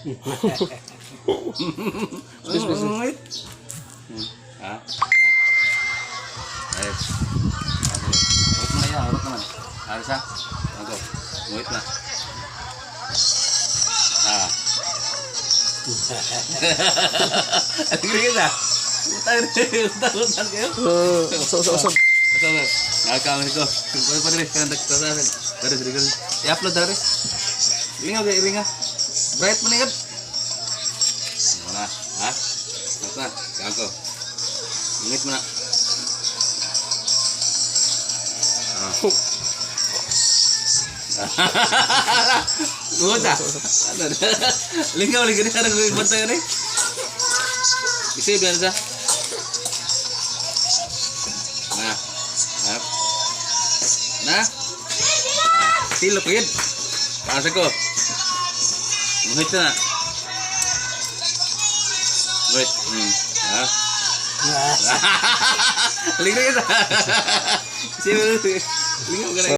Please, please, please. Ha? Ayos. Okay. Urot mo na yan, urot naman. Aris ha? Ako. Nguit na. Ah. Agree ka? Utang, utang, utang kayo. So so so. Ito, ito. Nakakamit ko. Pwede pa rin. Kaya nagsasabi. Pwede, pwede, pwede. I-upload na rin. Ilingaw, kayo, ilingaw. Bright mo na yun. Ano na? Ha? Ano na? Gago. Ingit mo na. Ah. Good ah. Ano na? Lingaw, lingaw. Ano na? Bantay na eh. Isip yan sa. Na. Up. Na. Silo ko yun. Pasa ko. Nguhit na. Wait. Ha? Lingaw ka sa. Silo. Lingaw ka na.